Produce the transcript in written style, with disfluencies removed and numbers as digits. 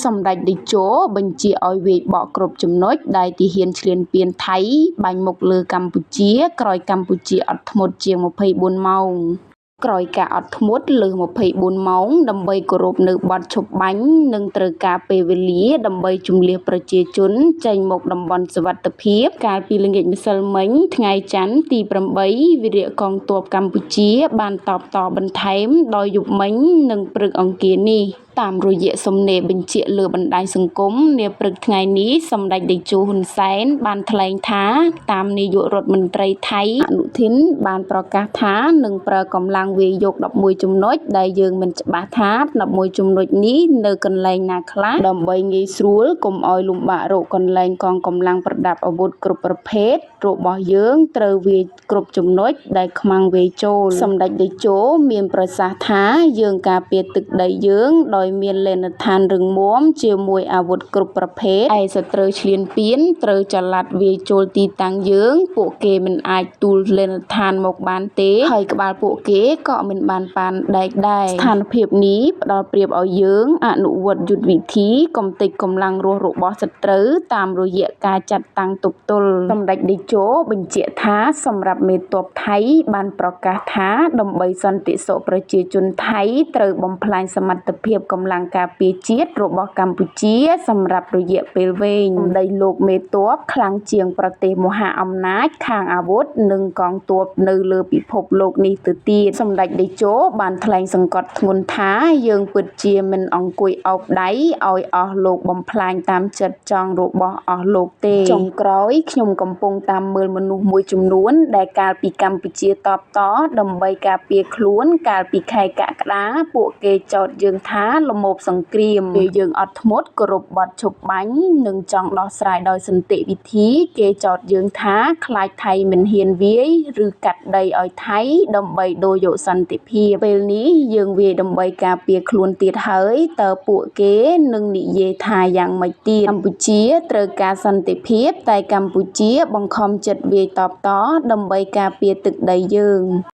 សម្តេចតេជោបញ្ជាឲ្យវាយបកគ្រប់ចំណុចដែលទាហានឈ្លានពានថៃបាញ់មកលើកម្ពុជាក្រោយកម្ពុជាអត់ធ្មត់ជាង24ម៉ោងក្រោយការអត់ធ្មត់លើស24ម៉ោងដើម្បីគោរពនូវបទឈប់បាញ់និងត្រូវការពេលវេលាដើម្បីជម្លៀសប្រជាជនចេញមកតំបន់សុវត្ថិភាពកាលពីល្ងាចម្សិលមិញថ្ងៃច័ន្ទទី8វីរៈកងទ័ពកម្ពុជាបានតបតបន្ថែមដោយយប់មិញនិងព្រឹកអង្គារនេះតាមរយៈសំណេរបញ្ជាក់លើបណ្ដាញសង្គមនាព្រឹកថ្ងៃនេះសម្តេចតេជោហ៊ុនសែនបានថ្លែងថាតាមនាយករដ្ឋមន្ត្រីថៃអនុធីនបានប្រកាសថានឹងប្រើកម្លាំងវាយយក11ចំណុចដែលយើងមិនច្បាស់ថា11ចំណុចនេះនៅកន្លែងណាខ្លះដើម្បីងាយស្រួលកុំឲ្យលំបាករកកន្លែងកងកម្លាំងប្រដាប់អាវុធគ្រប់ប្រភេទរបស់យើងត្រូវវាយគ្រប់ចំណុចដែលខ្មាំងវាយចូលសម្តេចតេជោមានប្រសាសន៍ថាយើងការពារទឹកដីយើងដោយមានលេណដ្ឋានរឹងមាំជាមួយអាវុធគ្រប់ប្រភេទឯសត្រូវឈ្លានពានត្រូវចល័តវាយចូលទីតាំងយើងពួកគេមិនអាចទូលលេណដ្ឋានមកបានទេហើយក្បាលពួកគេក៏មិនបានប៉ានដែកដែរស្ថានភាពនេះផ្ដល់ប្រៀបឲ្យយើងអនុវត្តយុទ្ធវិធីកំទេចកម្លាំងរស់របស់សត្រូវតាមរយៈការចាត់តាំងទប់ទល់សម្តេចតេជោបញ្ជាក់ថាសម្រាប់មេទ័ពថៃបានប្រកាសថាដើម្បីសន្តិសុខប្រជាជនថៃត្រូវបំផ្លាញសមត្ថភាពកម្លាំងការពារជាតិរបស់កម្ពុជាសម្រាប់រយៈពេលវែងដីលោកមេទ័ពខ្លាំងជាងប្រទេសមហាអំណាចខាងអាវុធនិងកងទ័ពនៅលើពិភពលោកនេះទៅទៀតសម្តេចតេជោបានថ្លែងសង្កត់ធ្ងន់ថាយើងពិតជាមិនអង្គុយអោបដៃឲ្យអស់លោកបំផ្លាញតាមចិត្តចង់របស់អស់លោកទេចុងក្រោយខ្ញុំកំពុងតាមមើលមនុស្សមួយចំនួនដែលកាលពីកម្ពុជាតបតដើម្បីការពារខ្លួនកាលពីខែកក្កដាពួកគេចោទយើងថាលមោបសង្គ្រាមពេលយើងអត់ធ្មត់គោរពបទឈប់បាញ់និងចង់ដោះស្រាយដោយសន្តិវិធីគេចោទយើងថាខ្លាចថៃមិនហ៊ានវាយឬកាត់ដីឲ្យថៃដើម្បីដូរយកសន្តិភាពពេលនេះយើងវាយដើម្បីការពារខ្លួនទៀតហើយតើពួកគេនឹងនិយាយថាយ៉ាងម៉េចទៀតកម្ពុជាត្រូវការសន្តិភាពតែកម្ពុជាបង្ខំចិត្តវាយតបតដើម្បីការពារទឹកដីយើង។